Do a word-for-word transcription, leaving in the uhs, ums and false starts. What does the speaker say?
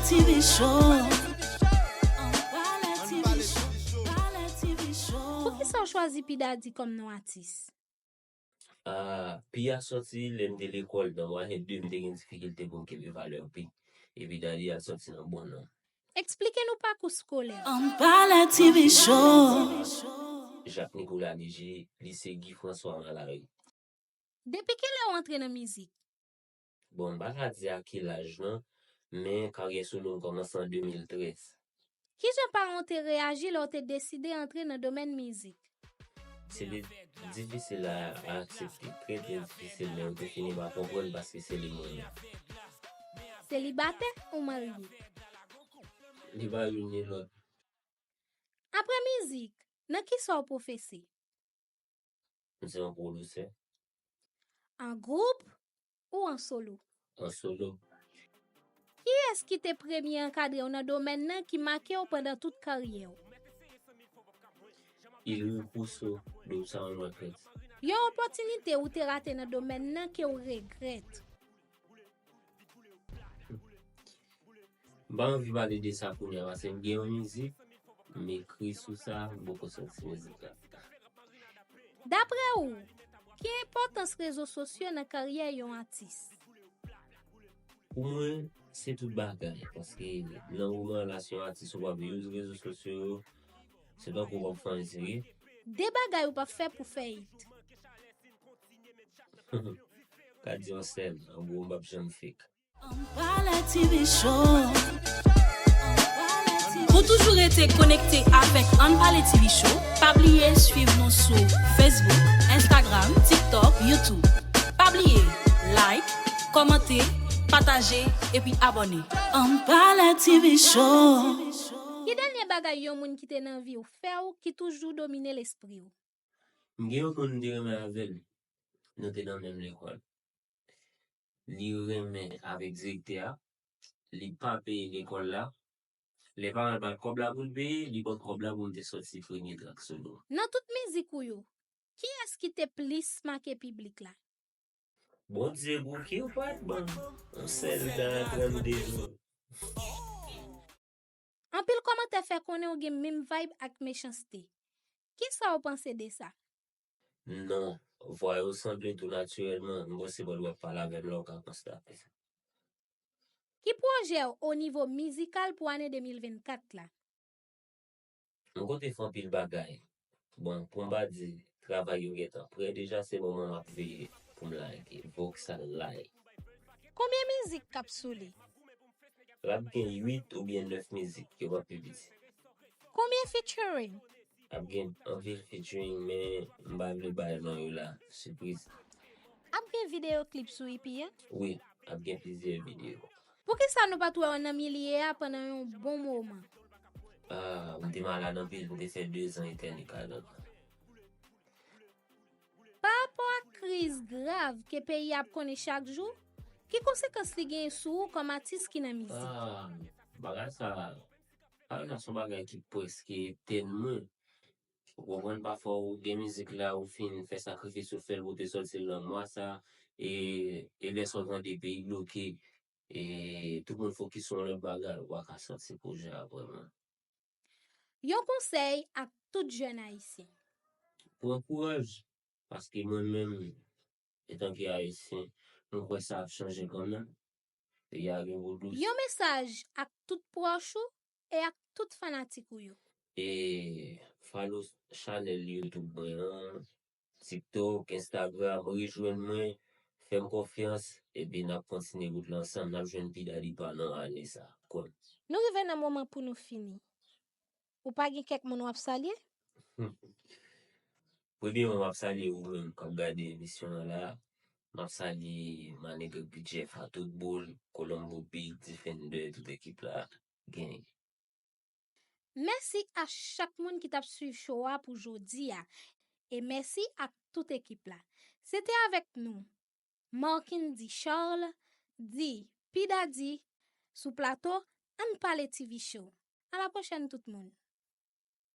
T V Show. Ann pale T V Show. Poukisa w chwazi P Daddy kòm non atis? Ah, P a sòti lè m te lekòl, nan mwayen de m te gen difikilte pou m kenbe valè P. Epi Daddy a sòti nan bon non. Eksplike nou pakou eskolè w. Ann pale T V Show. Jacques Nicolas Léger, lise Guy François Malari. Depi kilè w antre nan mizik? Bon, m pa ka di a ki laj non, men karyè solo m kòmanse an de mil trèz. Kijan paran w te reyaji lè w te deside antre nan domèn mizik? Se te difisil a, a aksepte, trè, trè difisil, men yo te fini pa konprann paske se li mwen ye. Selibatè ou marye? Li pa youn ni lòt. Apre mizik, nan kisa w pwofese? M se yon pwodisè. An gwoup ou an solo? An solo. Kiyès ki te premye ankadre w nan domèn nan ki make w pandan tout karyè w? Ilric Rousseau, Dub Sound Records. Yon opòtinite ou te rate nan domèn nan ke w regrèt? M pa anvi pale de sa kounye a, paske m gen yon mizik, m ekri sou sa, m poko sòti mizik la. Dapre ou, ki enpòtans rezo sosyo nan karyè yon atis? Pou mwen, se tout bagay, paske nan moman la, si yon atis ou p ap use rezo sosyo yo, se tankou w p ap fè anyen serye. De bagay ou p ap fè pou fè it. Ka di yon sèl, an gwo, m p ap janm fake. Ann pale T V Show. Pou toujou rete konekte avèk Ann Pale T V Show, pa bliye swiv nou sou Facebook, Instagram, TikTok, YouTube. Pa bliye like, kòmante, pataje, epi abòne. Ann pale T V Show. Ki dènye bagay yon moun ki te nan vi w fè w ki toujou domine lespri w? M gen yon moun m te renmen avè l. Nou te nan menm lekòl. Li renmen avèk direktè a. Li pa peye lekòl la. Lè paran l ba l kòb la pou l peye, li ba m kòb la pou m te sòti premye trak solo. Nan tout mizik ou yo, kiyès ki te plis make piblik la? Bondye bouke w pa t ban m yon sèl dan an trannde jou. Anpil kòmantè fè konnen w gen menm vibe ak Mechanste. Kisa w panse de sa? Non, vwa yo sanble tou natirèlman, m panse bò w ap pale avè m la, w ka konstate sa. Ki pwojè w o nivo mizikal pou ane de mil vennkat la? M konte fè anpil bagay. Bon, pou m pa di travay yo gentan prè deja, se moman m ap veye pou m lage. Voksal lay. Konbyen mizik k ap sou li? L ap gen uit oubyen nèf mizik, yo p ap pi piti. Konbyen featuring? Ap gen anpil featuring, men m pa vle bay non yo la, sipriz. Ap gen videyo klip sou E P a? Wi, ap gen plizyè videyo. Poukisa nou pa t wè w nan milye a pandan yon bon moman? Ah, m te malad anpil, m te fè dezan entène ka dòt. Pa rapò ak kriz grav ke peyi a ap konnen chak jou, ki konsekans li genyen sou ou kòm atis ki nan mizik? Ah, bagay sa, bagay sa se yon bagay ki prèske etèn mwen. Ou konprann, pafwa ou gen mizik la, ou fin fè sakrifis, ou fè l pou te sòti l nan mwa sa, e, e lè sa w tande peyi bloke, e tout moun fokis sou yon lòt bagay, ou pa ka sòti pwojè a vrèman. Yon konsèy ak tout jèn ayisyen. Pran kouraj, paske mwen menm, etanke ayisyen, mwen kwè sa ap chanje kanmenm. Peyi a gen vodou. Yon mesaj ak tout pwòch ou e ak tout fanatik ou yo. E follow chanèl YouTube mwen an, TikTok, Instagram, rejwenn mwen, fè m konfyans, epi n ap kontinye wout la ansanm, n ap jwenn pi dadi pa nan ane sa. Kwè m. Nou rive nan moman pou nou fini. Ou pa gen kèk moun w ap salye? Premyèman, m ap salye ou menm k ap gade emisyon an la. M ap salye Manegre P J F a tout boul, Colombo Big, Defender, tout ekip la. Gang. Mèsi a chak moun ki t ap swiv show a pou jodi a. E mèsi ak tout ekip la. Se te avèk nou, Marckendy Charles, di P Daddy, sou plato Ann Pale T V Show. A la pwochèn tout moun.